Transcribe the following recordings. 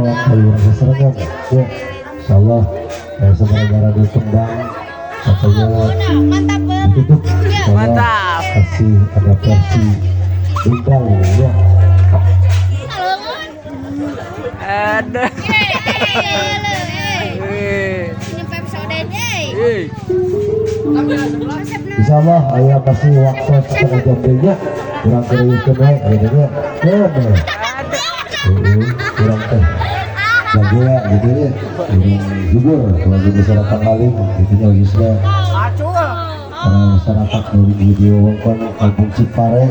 nonton hayu sasarengan ya. Insyaallah semoga berkembang katanya ditutup. Mantap. Kasih ada versi bintang ya. Ada. Insyaallah ayah kasih waktu setengah jam nya kurang keruyukeun we gitu nya. Kurang teh lagi gitu nya. Jujur lagi masyarakat alim gitu nya khususnya masyarakat dari video wongkon Kampung Cipare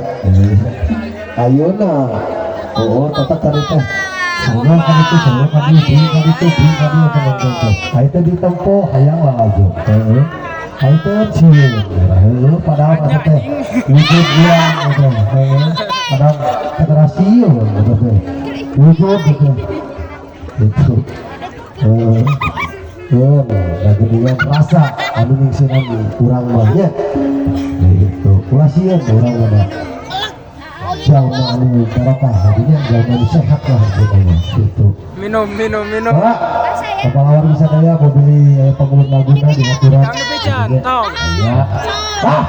ayeuna oh tetap tadi teh soalnya kan itu soalnya kan itu kan itu kan itu penonton teh ayo teh ditempo hayang lah aja ayo teh sieun heuh padahal mah teh wujud urang gitu padahal generasi gitu teh wujud gitu gitu nah geningan rasa anu ningseunan urang mah nya gitu ulah sieun urang mah jalma anu barokah artinya jalma anu sehat lah gitu. Minum minum minum. Pahlawan bisa daya mau beli pengelut laguna di aturan. Ya. Ah.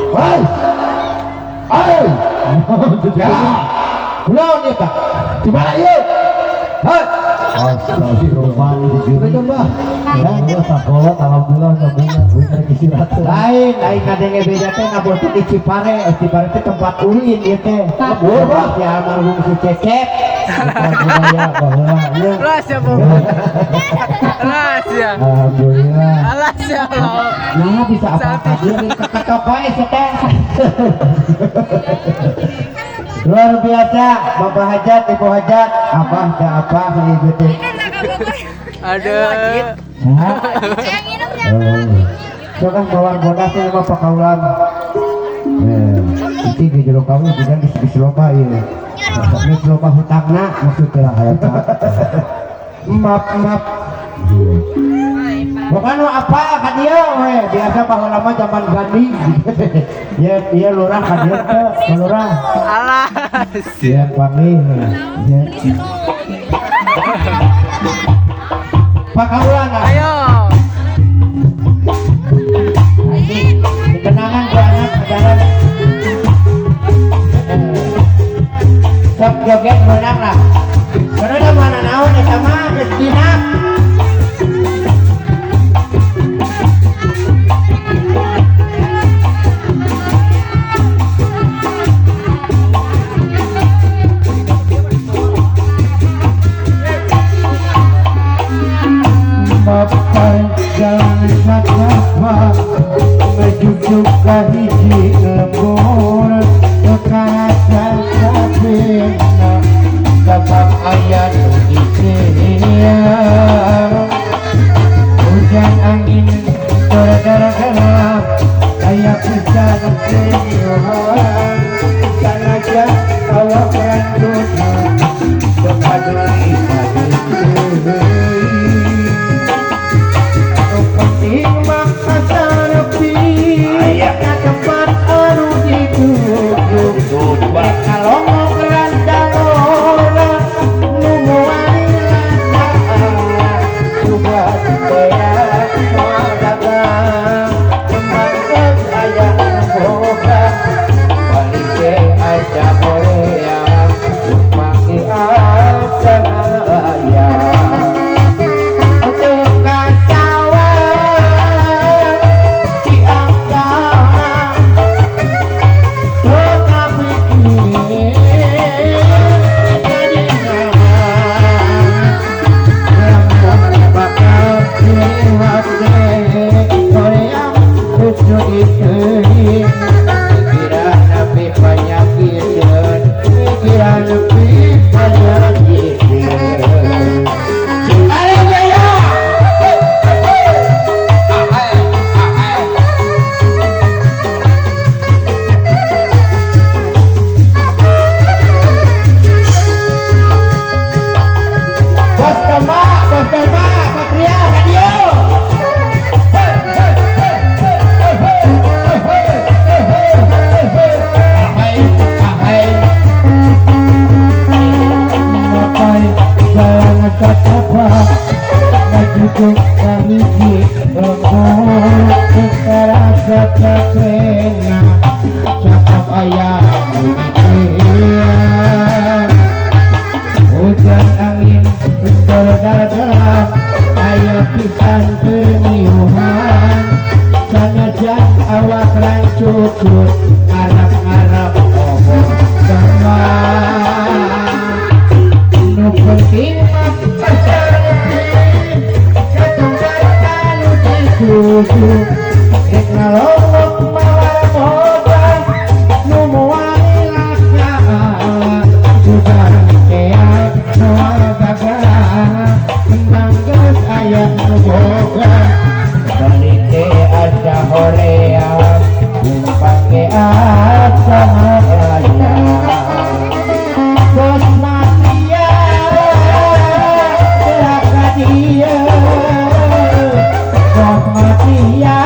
Woi. Ayo. Ya. Kunaon ieu tah? Di mana ieu? Hei. Astagfirullah dijurikeun bah. Ya sakolot alhamdulillah nyambungna euy rek istirahat. Lain aing ngadenge beja teh ngabotu di Cipare, Cipare teh tempat ulin ieu teh. Lembur bah. Si almarhum si Cecep. Budaya baheula nya. Alas ya, Bu. Alas ya. Alhamdulillah. Alas ya Allah. Nah bisa apa dia keketok wae teh. Luar biasa, Bapak Hajat, Ibu Hajat, apa da apa ibu teh. Ada. Sok kan bawang bodas teh mah pakaulan. Itu di jero kamu juga geus loba ieu. Geus loba hutangna maksudna eta. Maaf maaf. Bukan apa ka dieu we, biasa baheula mah zaman Gandhi. Ya ieu lurah ka dieu teh, lurah. Alah. Siap panggih. Ya. Pakaulan. Ayo. Kenangan ku anak ajaran. Sok joget menang lah. Karena mana naon eta mah geus jinak. Bapak jalan sakapa ngejujuk ka hiji lembur karasa sapena sabab aya nu disiang hujan angin dara-dara aya pisan senior sanajan awak randuna teu paduli penting makassar ka tempat anu dituju kalongok randalora nu moal sugan beak moal dagang mangkat aya boga balik ge aja hoream make asa aya. Jalan Terasa ngajujuk kahiji lembur terasa terpena cakap ayam hujan angin berdarah ayam pisan perniuhan sanajan awak rancukur arab-arab omong sama nu penting mah tuju rek ngalongok mawar boga nu moal laka sugan tea moal gagal kembang geus aya nu boga balik teh asa horea lumpang ge asa aya bos matia gerak ka dieu Matia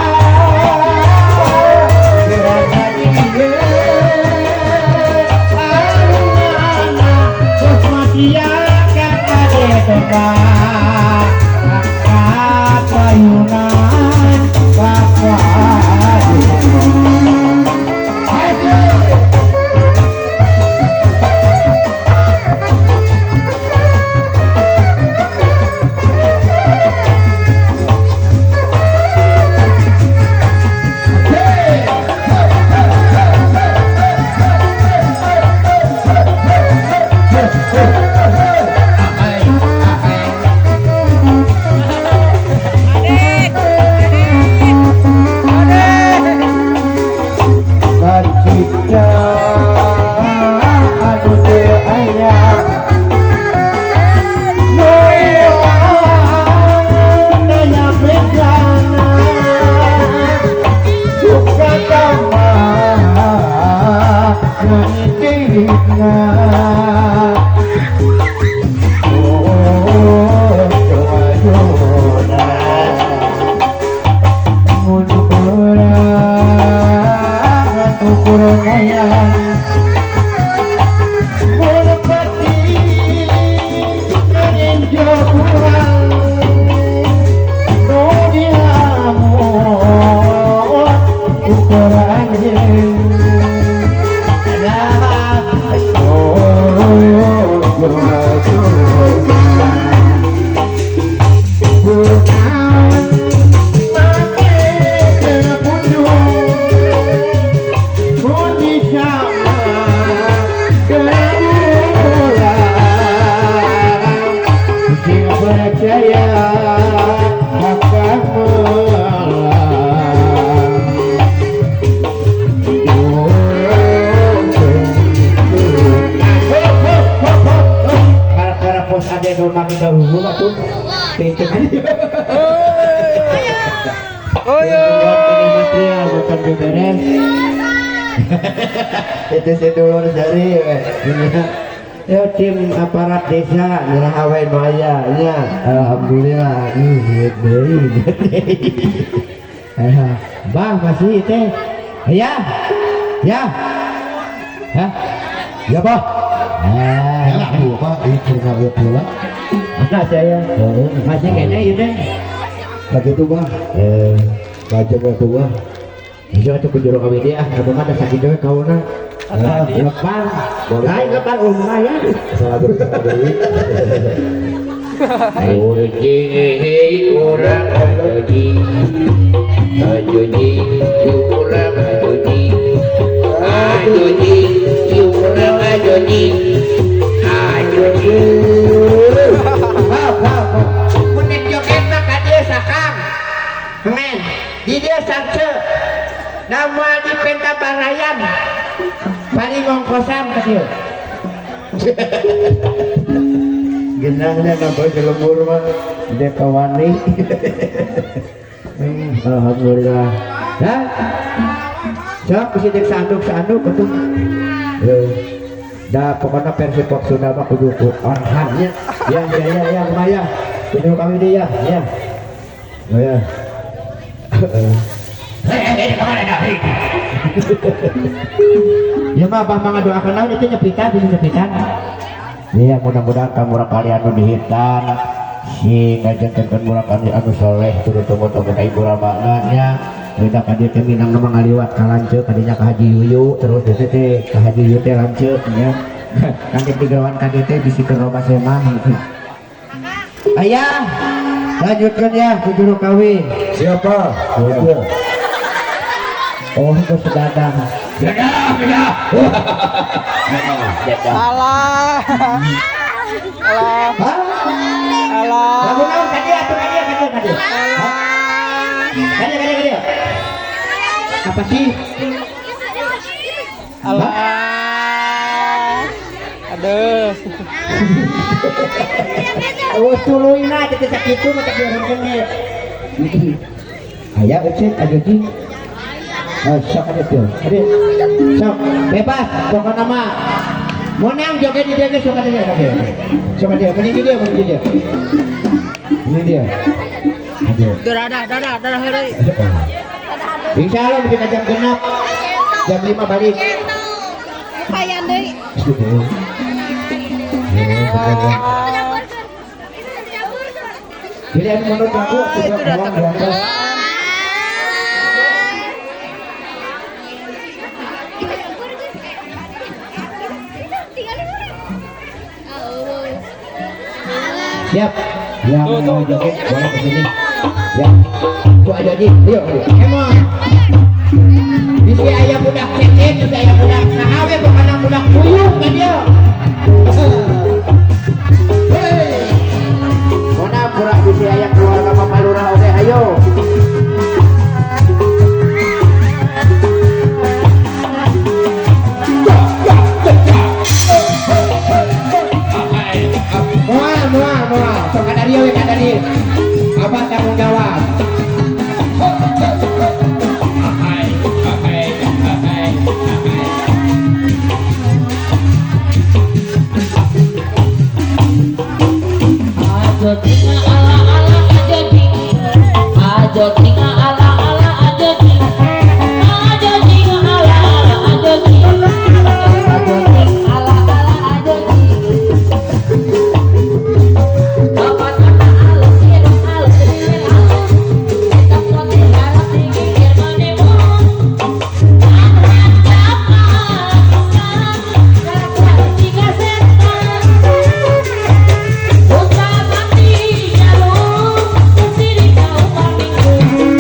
Itu sedulur jari ya tim aparat desa nyerah awe maya ya alhamdulillah duit deui. Bah masih teh ya ya hah ya bah ya tuh bah ini karya pula mana saya masih kayaknya ini begitu bah baca batu bah bisa tuh kujuru kami dia kamu kan ada sakit juga kau na lepas lain lepas umrah ya salah deui Hei urang ajoji ajoji urang ajoji ajoji urang ajoji ajoji. Mun joget mah ka dieu sakang men di dieu sarce nama di penta barayan paling ngongkosan ka dieu. Genangnya nambah jelembur mah dia kawani. Alhamdulillah. Ya. Sok bisi deuk sanduk-sanduk atuh. Da pokoknya versi pop Sunda mah kudu orhan nya. Ya ya ya ya lumayan. Kudu kami dia ya. Oh ya. Hei, kemana dah? Ya mah abah mah ngadoakeun naon itu nyepitan, bisa nyepitan. Ya mudah-mudahan ka murang kali anu dihitan sing ngajantenkeun murang kali anu soleh turut tumut ka ibu ramana nya. Beda ka dieu teh minang mah ngaliwat ka lanceuk kadinya ka Haji Yuyu terus teh teh ka Haji Yuyu teh lanceuk nya. Nanti digeroan ka dieu teh bisi keur loba semah. Ayah, lanjutkan ya ke juru kawin. Siapa? Ya. Oh, itu sedadang. Dadah, dadah. Alah. Alah. Alah. Lagu naon ka dieu atuh ka dieu ka dieu ka dieu. Ka dieu ka dieu ka dieu. Apa sih? Alah. Aduh. Oh, tuluyna teh sakitu mah teh diurangkeun ge. Aya euceut ajuji. Oh, sok ada tuh. Ada. Sok, bebas pokokna mah. Menang joget di dia ge sok ada dia. Sok ada dia, mending di dia, mending di dia. Ini dia. Aduh. Dadah, dadah, dadah heureuy. Insya Allah lebih jam genap. Jam 5 balik. Payan deui. Jadi anu menurut aku Itu sudah datang. uang 12. Siap. Yang mau joget boleh ke sini. Ya. Gua aja di. Yuk, emang. Bisi aya budak cecek, bisi aya budak saha we pokona budak puyuh ka dieu. Hei. Mana budak bisi aya keluarga Bapak Lurah oge ayo. Moal, moal, moal. Sok ka dieu we ka dieu. Abah tanggung jawab. Ajo tinga ala ala ajo ting, ajo tinga ala ala ajo ting, ajo tinga ala ala ajo ting, ajo ting ala ala ajo ting. Bapak kata alus irung alus irung alus, eta pote harap dikikir manemo. Jika setan. Buta mati jalur, sini kau minggu.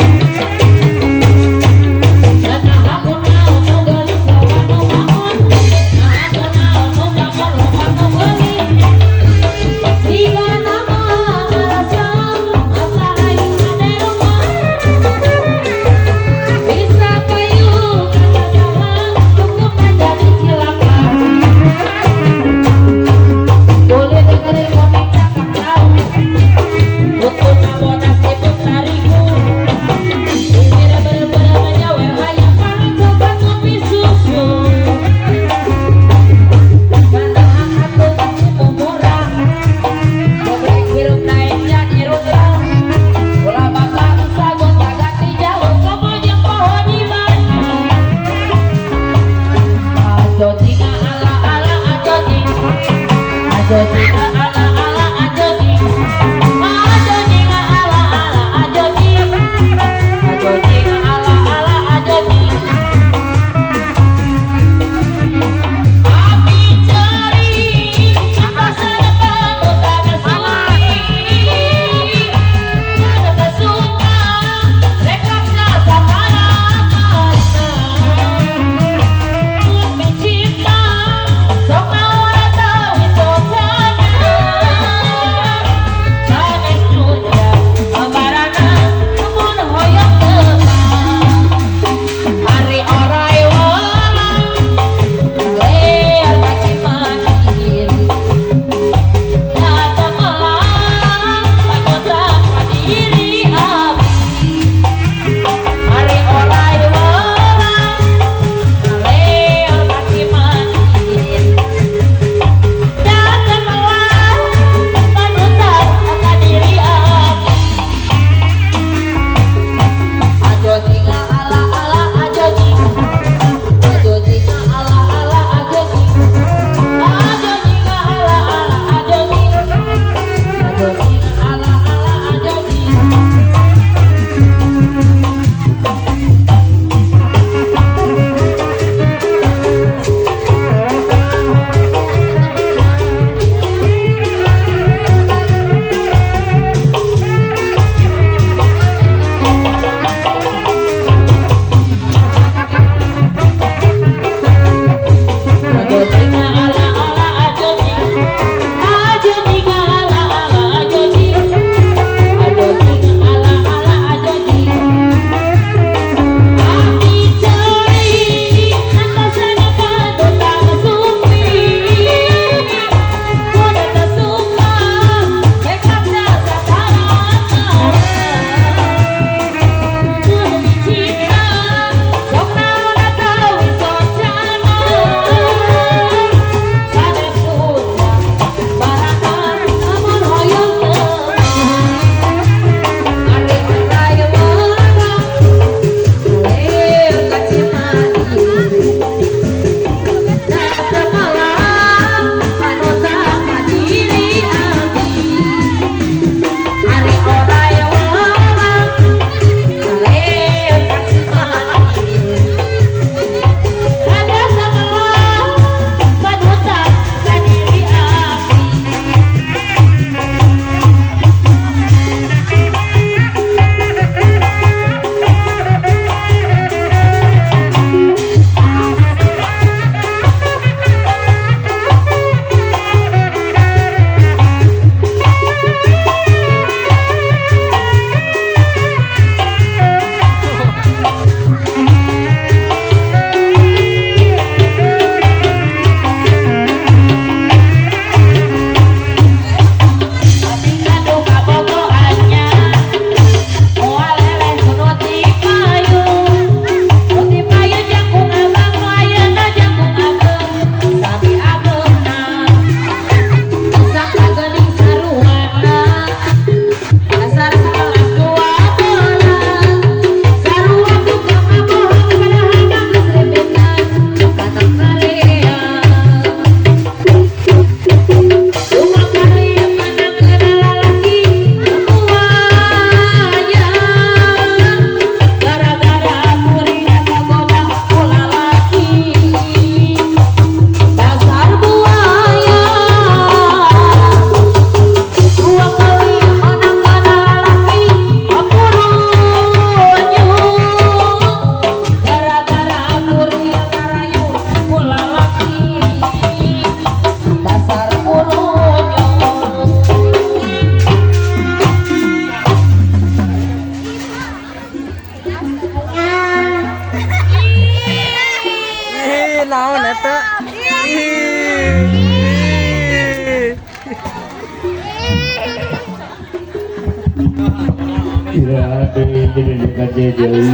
Iraha deui jadi ka deui.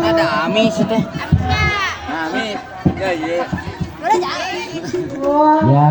Ada amis teh. Amis. Ya iya. Ya.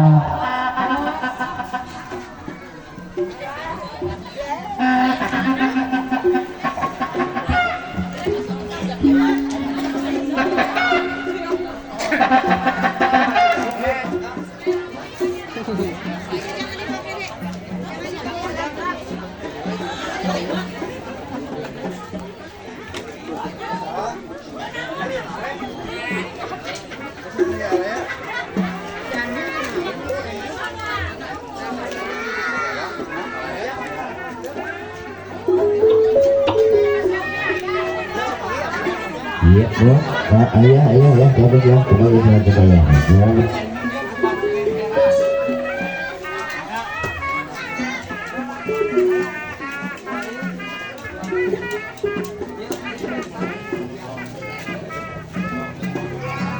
Iya, Bu. Ayah, ayah ya, bagus ya, bagus ya, coba ya.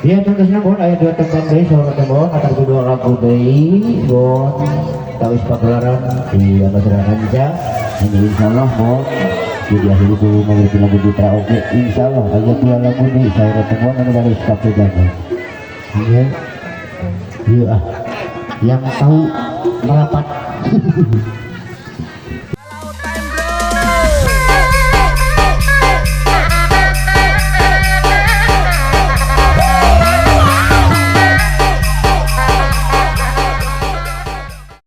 Iya, tentunya bon, ayah dua tembang deui, saur tembang, atar dua lagu deui, bon, tawis pagelaran di Amasra Kanca, ini insyaallah bon. Jadi akhir itu memiliki lagu putra oke, insyaallah aja dua lagu nih saur tembang anu dari kabeh jago. Iya. Iya ah. Yang tahu merapat.